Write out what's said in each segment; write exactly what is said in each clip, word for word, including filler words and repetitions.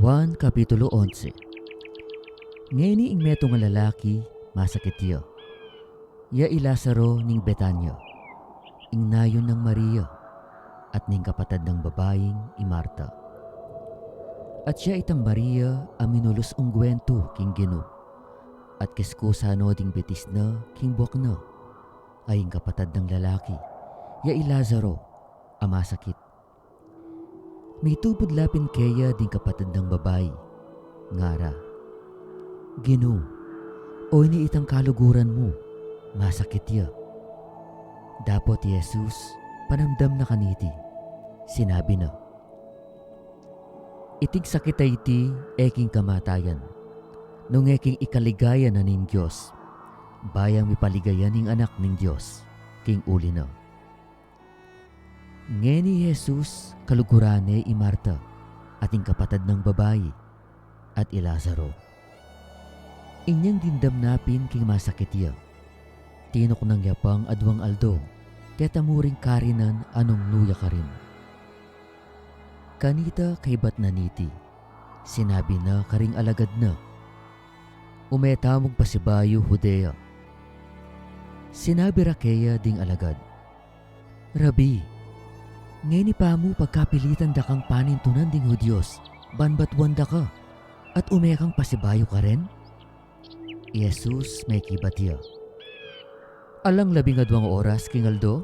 Juan kapitulo onse. Ngeni ing metung a lalaki masakit ya. Ya i Lazaro ning Betania, ing nayun nang Maria, at ning kapatad nang babaing i Marta. At ya itang Maria a minulus ungguentu king Ginu, at kiskusa no ding bitis na king buak na, a ing kapatad nang lalaki, ya i Lazaro, a masakit. Mitubud la pin keya ding kapatad nang babai, ngara, Ginu, oyni itang kaluguran mu, masakit ya. Dapot i Jesus, panamdam na kaniti, sinabi na, Iting sakit a iti e king kamatayan, nung e king ikaligaya na ning Dios, bayang mipaligaya ning Anak ning Dios king uli na. Ngeni i Jesus kaluguran ne i Marta, at ing kapatad nang babai, at i Lazaro. Inyang dimdam na pin king masakit ya, tinuknang ya pang aduang aldo, tetamu ring karinan a nung nu ya karin. Kanita kaibat na niti, sinabi na karing alagad na, Ume tamung pasibayu Judea. Sinabi ra keya ding alagad, Rabi, ngeni pa mu pagkapilitan da kang panintunan ding Judios, ban batuan da ka, at ume kang pasibayu karin? I Jesus mekibat ya, Alang labing aduang oras king aldo?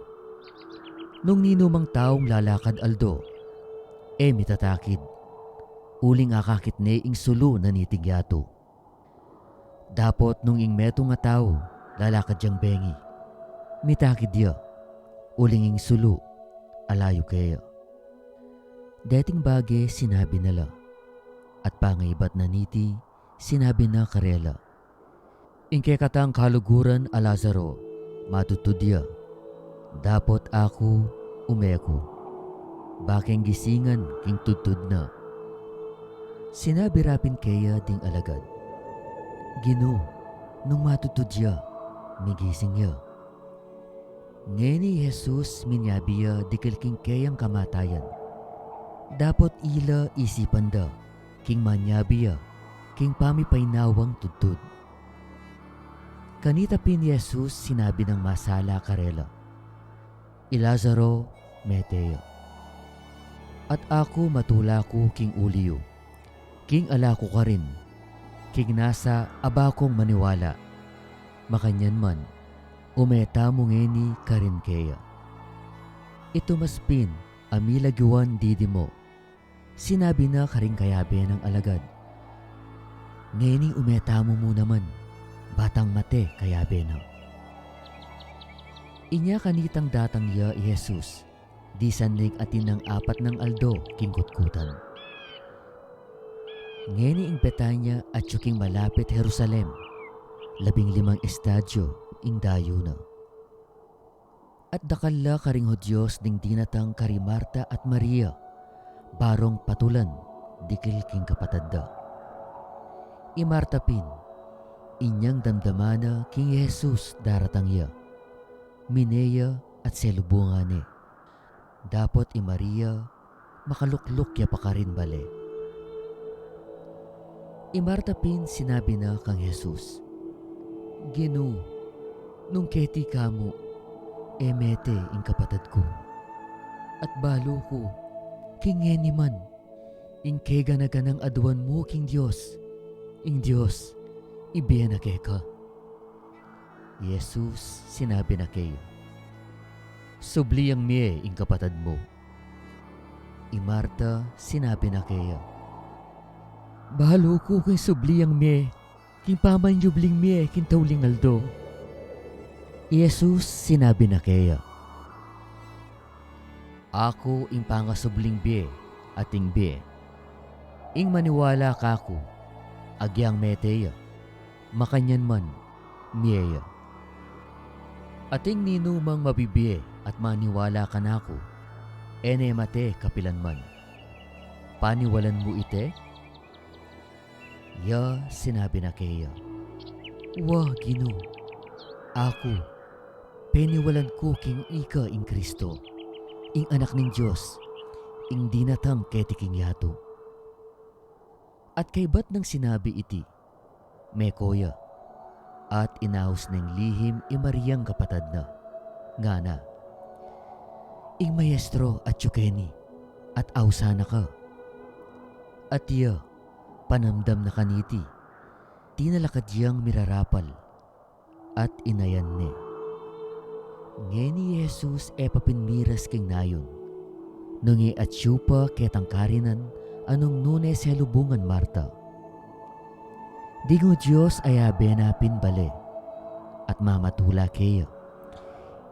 Nung ninumang taung lalakad aldo, e mitatakid, uling akakit ne ing sulu na niting yatu. Dapot nung ing metung a tau lalakad yang bengi, mitakid ya, uling ing sulu alayu keya. Deting bage sinabi na la, at pangaibat na niti, sinabi na karela, Ing kekatang kaluguran a Lazaro, matudtud ya. Dapot aku, ume ku, ba keng gisingan king tudtud na. Sinabi ra pin keya ding alagad, Ginu, nung matudtud ya, migising ya. Ngeni i Jesus minyabi ya dikil king keyang kamatayan. Dapot ila isipan da king manyabi ya king pamipainawang tudtud. Kanita pin i Jesus sinabi nang masala karela, I Lazaro mete ya. At aku matula ku king uli yu, king ala ku karin, king nasa a ba kung maniwala. Makanyan man, ume tamu ngeni karin keya. Itumas pin a milagiwan didimo, sinabi na karing kayabe nang alagad, Ngeni ume tamu mu naman, batang mate kayabe na. Inya kanitang datang ya i Jesus, disan ning atin nang apat nang aldo king kutkutan. Ngeni ing Betania atyu king malapit Jerusalem, labing limang estadyo ing dayu na. At dakal la karing Judios ding dinatang kari Marta at Maria, barong patulan dikil king kapatad da. I Marta pin, inyang damdaman na king Jesus daratang ya, mine ya at selubungan ne. Dapot i Maria, makalukluk ya pa karin bale. I Marta pin sinabi na kang Jesus, Ginu, nung keti ka mu, e mete ing kapatad ku. At balu ku, king ngeni man, ing kegana-ganang aduan mu king Dios, ing Dios, ibie na keka. I Jesus sinabi na keya, Subli yang mie ing kapatad mu. I Marta sinabi na keya, Balu ku king subli yang mie, king pamanyubling mie king tauling aldo. I Jesus sinabi na keya, Aku ing pangasubling bie at ing bie. Ing maniwala kaku, agyang mete ya, makanyan man, mie ya. At ing ninumang mabibie at maniwala kanaku, e ne mate kapilan man. Paniwalan mu ite? Ya sinabi na keya, Wa, Ginu, aku, peniwalan ku king ika ing Kristo, ing Anak ning Dios, ing dinatang keti king yatu. At kaybat nang sinabi iti, meko ya. At inaus neng lihim i Mariang kapatad na, ngana, ing Maestro atyu keni, at ausan na ka. At iya, panamdam na kaniti, tinalakad yang mirarapal, at inayan ne. Ngeni i Jesus e pa pin miras king nayun, nune atyu pa ketang karinan a nung nune selubungan Marta. Ding Judios a yabe na pin bale, at mamatula keya.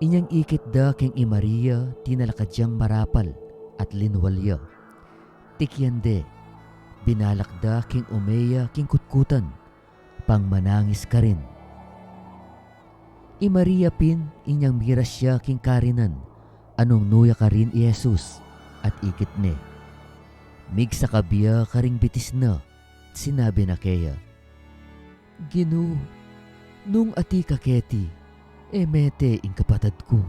Inyang ikit da keng i Maria tinalakad yang marapal at linwal ya. Tikyan de, binalak da keng ume ya king kutkutan, pang manangis karin. I Maria pin inyang miras ya king karinan a nung nu ya karin i Jesus, at ikit ne. Migsakab ya karing bitis na, sinabi na keya, Ginu, nung atiu ka keti, e mete ing kapatad ku.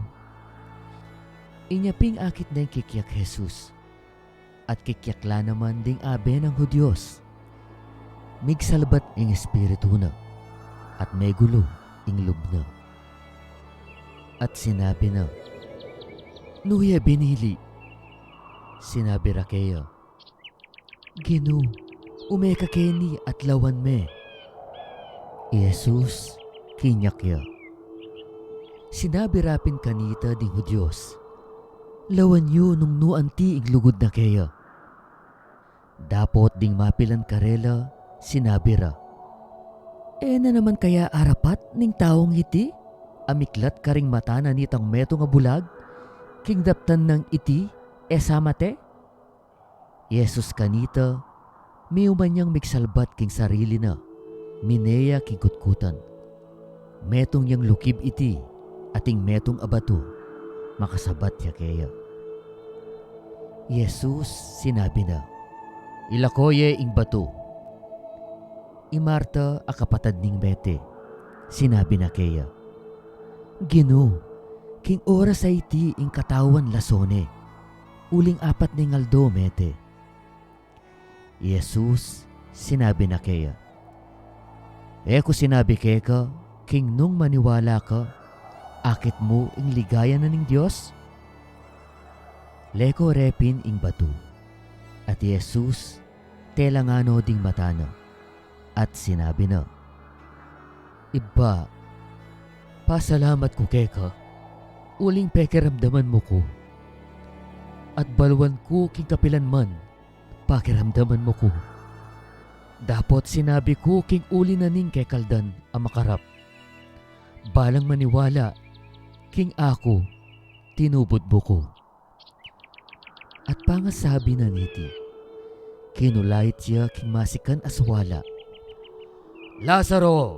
Inya pin akit neng kikyak Jesus, at kikyak la naman ding abe nang Judios. Migsalbat ing espiritu na, at megulu ing lub na. At sinabi na, Nu ye binili? Sinabi ra keya, Ginu, ume ka keni at lawan me. I Jesus, kinyak ya. Sinabi ra pin kanita ding Judios, Lawan yu nung nu anti ing lugud na keya. Dapot ding mapilan karela, sinabi ra, E na naman kaya arapat ning taung iti a miklat karing mata na nitang metung a bulag, king daptan nang iti e sa mate? I Jesus kanita, miuman yang migsalbat king sarili na, mine ya king kutkutan. Metung yang lukib iti, at ing metung a batu, makasabat ya keya. I Jesus, sinabi na, Ilako ye ing batu. I Marta a kapatad ning mete, sinabi na keya, Ginu, king oras a iti ing katawan laso ne, uling apat neng aldo mete. I Jesus, sinabi na keya, E ku sinabi keka, king nung maniwala ka, akit mu ing ligaya na ning Dios? Leko re pin ing batu. At i Jesus, telangan no ding mata na, at sinabi na, Ibpa, pasalamat ku keka, uling pekiramdaman mu ku. At baluan ku king kapilan man, pakiramdaman mu ku. Dapot sinabi ku king uli na ning kekaldan a makarap, Balang maniwala, king aku, tinubud mu ku. At pangasabi na niti, kinulait ya king masikan a suwala, Lazaro,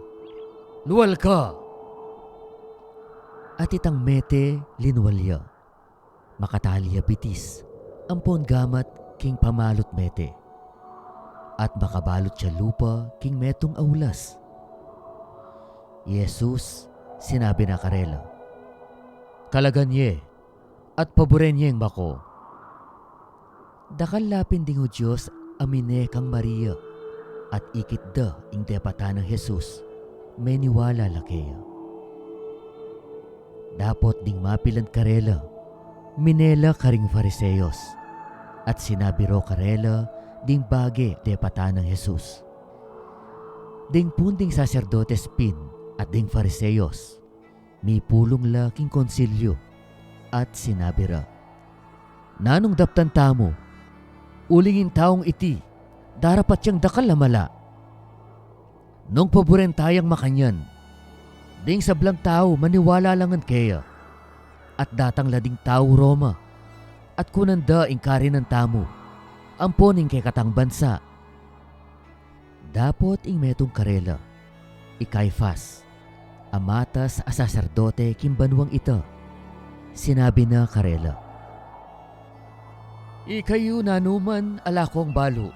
lual ka! At itang mete, linwal ya. Makatali ya bitis, ampon gamat king pamalut mete. At makabalut ya lupa king metung a ulas. I Jesus, sinabi na karela, Kalagan ye, at paburen yeng mako. Dakal la pin ding Judios a mine kang Maria, at ikit da ing depatan nang Jesus, meniwala la keya. Dapot ding mapilan karela, mine la karing Fariseos, at sinabi ro karela ding bage depatan nang Jesus. Ding pun ding saserdotes pin at ding Fariseos, mipulung la king konsilyo, at sinabi ra, Nanung daptan tamu, uling ing taung iti, darapat yang dakal a mala. Nung paburen tayang makanyan, ding sablang tau maniwala la ngan keya, at datang la ding tau Roma, at kunan da ing karinan tamu, ampon ing kekatang bansa. Dapot ing metung karela, i Caifas, a matas a saserdote king banuang ita, sinabi na karela, Ikayu nanuman ala kong balu.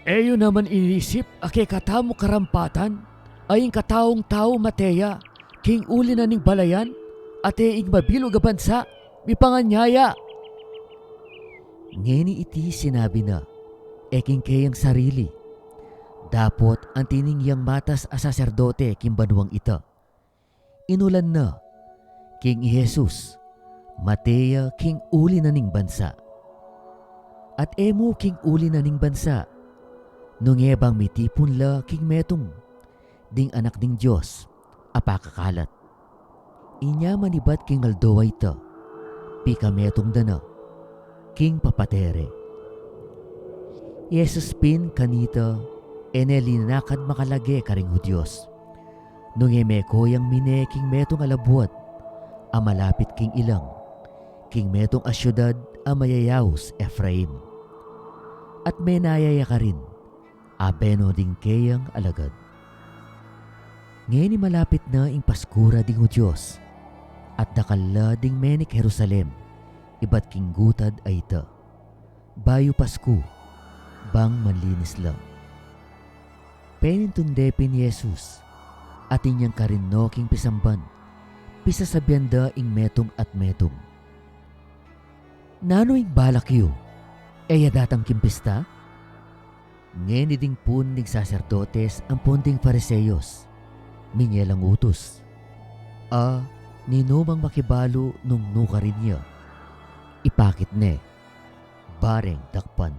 E yu naman inisip a kekatamung karampatan a ing kataung tau mate ya king uli na ning balayan, at e ing mabilug a bansa mipanganyaya? Ngeni iti sinabi na, e king keyang sarili, dapot anti ning yang matas a saserdote king banuang ita. Inulan na, king i Jesus, mate ya king uli na ning bansa. At e mu king uli na ning bansa, nung e bang mitipun la king metung, ding Anak ning Dios a pakakalat. Inya manibat king aldo a ita, pikametung da na king papatere. I Jesus pin kanita, e ne linakad makalage karing Hudios. Nung e meko yang mine king metung a labuad a malapit king ilang, king metung a siudad a mayayaus Efraim. At menaya ya karin, abeno ding keyang alagad. Ngeni malapit na ing Pasku ra ding Hudios, at dakal la ding menik Jerusalem, ibat king gutad a ita, bayu Pasku, bang manlinis la. Penintunde pin i Jesus, at inyang karin no king pisamban, pisasabian da ing metung at metung, "Nanu ing balak yu? E ya datang king pista?" Ngeni ding pun ding saserdotes ampon ding Fariseos, minye lang utus, a ninumang makibalu nung nukarin ya, ipakit ne, bareng dakpan